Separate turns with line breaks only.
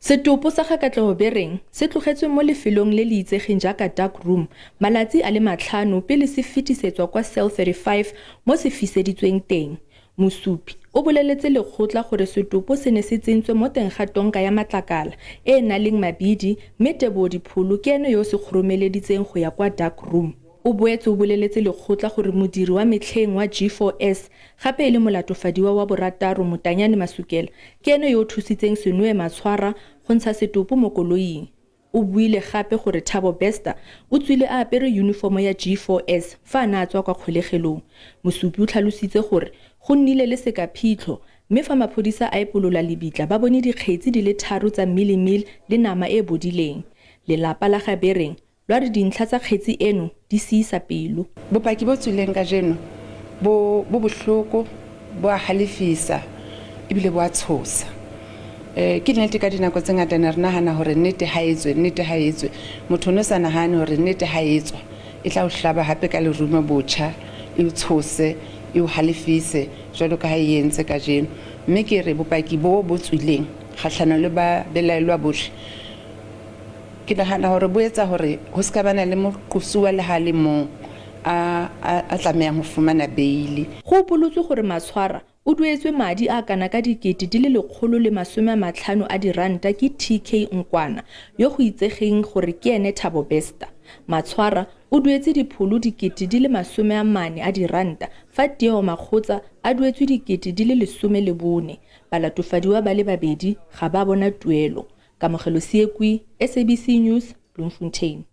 Setopo sa ga Katlego Bereng se tlogetswe mo lefelong le le itsegeng jaaka dark room malatsi a le matlhano pele se fetisetswa kwa cell 35 mo se fiseditsweng teng. Mosupi o boleletse lekgotla gore setopo se ne se tsentswe mo teng ga tonka ya matlakala e e naleng mabidi mme Teboho Dipholo ke ene yo o se kgoromeleditseng go ya kwa dark room. O boetse o boleletse lekgotla gore modiri wa metlheng wa G4S gape e le molatofadiwa wa borataro Motanyane Masukela ke ene yo o thusitseng Senoe Matshwara go ntsha setopo mo koloing. O buile gape gore Thabo Bester o tswile a apere yunifomo ya G4S fa a ne a tswa kwa kgolegelong. Mosupi o tlhalositse gore go nnile le sekaphitlho mme fa maphodisa a epolola lebitla ba bone dikgetsi di le tharo tsa mealie-meal le nama e e bodileng. Lelapa la ga Bereng lwa re dintlha tsa kgetsi eno di siisa pelo.
Bopaki bo tswileng kajeno bo bo bohloko, bo a halefisa ebile bo a tshosa. Ke nnete ka dinako tse ngata ne re nahana hore nnete ha e tswe, nnete ha e tswe. Motho o ne o sa nahane hore nnete ha e tswa e tla o hlaba hape ka lerumo botjha, e o tshose, e o halefise jwalo ka ha e entse kajeno. Mme ke re bopaki bo bo tswileng kgahlano le ba belaellwa bohle, Ke nahana hore bo etsa hore ho se ka ba na le moqosuwa le ha a le mong a, a, a tlamehang ho fumana beili.
Go upolotswe gore Matshwara o duetswe madi a kana ka R150 000 a diranta ke TK Nkwana yo go itsegeng gore ke ene Thabo Bester. Matshwara o duetse dipholo R40 000 a diranta fa Tiego Makgotsa a duetswe R14 000. Balatofadiwa ba le babedi ga ba bona tuelo. Kamogelo Seekwi, SABC News, Bloemfontein.